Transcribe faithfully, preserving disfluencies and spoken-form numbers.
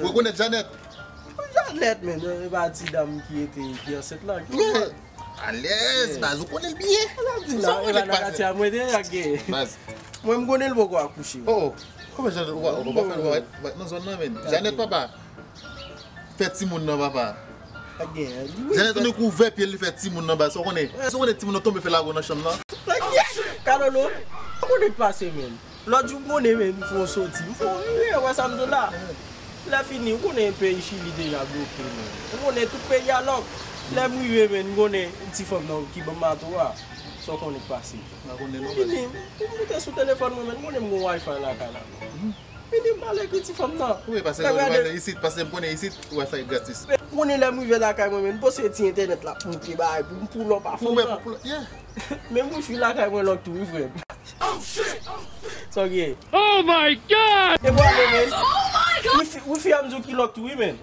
Ou rekonèt Janèt? Janèt, men, e pa ti dam ki ete, ki ansent lan, ki... Alèz, baz, ou konnen l byen. Sa w konnen k pase? Nan katye a mwen te, baz. Mwen, m konnen l poko akouche. Oh, kòman Janèt, ou pa, ou pa fè l wè nan zòn nan, men. Janèt, papa. Fè timoun nan, papa. Janèt tounen kouvè pye l, li fè timoun nan, baz. Sa w konnen? Sa w konnen timoun nan tonbe fè lago nan chanm nan? Kalolo, ou konnen k pase, men. Lòt jou, m konnen, men, m fè yon soti. M fè yon vire, wè sa m di w la. Lè fini, ou konnen peyi Chili deja bloke, men. Ou konnen tout peyi a lòk. Lè m rive, men, m konnen ti fanm nan ki ban m mato a. Sa w konnen k pase. M vini, m moute sou telefòn mwen, men, m konnen m gon Wi-Fi lakay la. Vini, m pale ak ti fanm nan. Wi, pase, pase isit, pase m konnen isit, Wi-Fi gratis. M konnen lè m rive lakay mwen, men, m panse ti entènèt la ap moute bagay pou m pull up a fon nan. Men wifi lakay mwen lòk tou, wi, frè m. Sa w gen? Oh my God! E bwale, men. Wifi, wifi a m di w ki lòk tou, wi, men.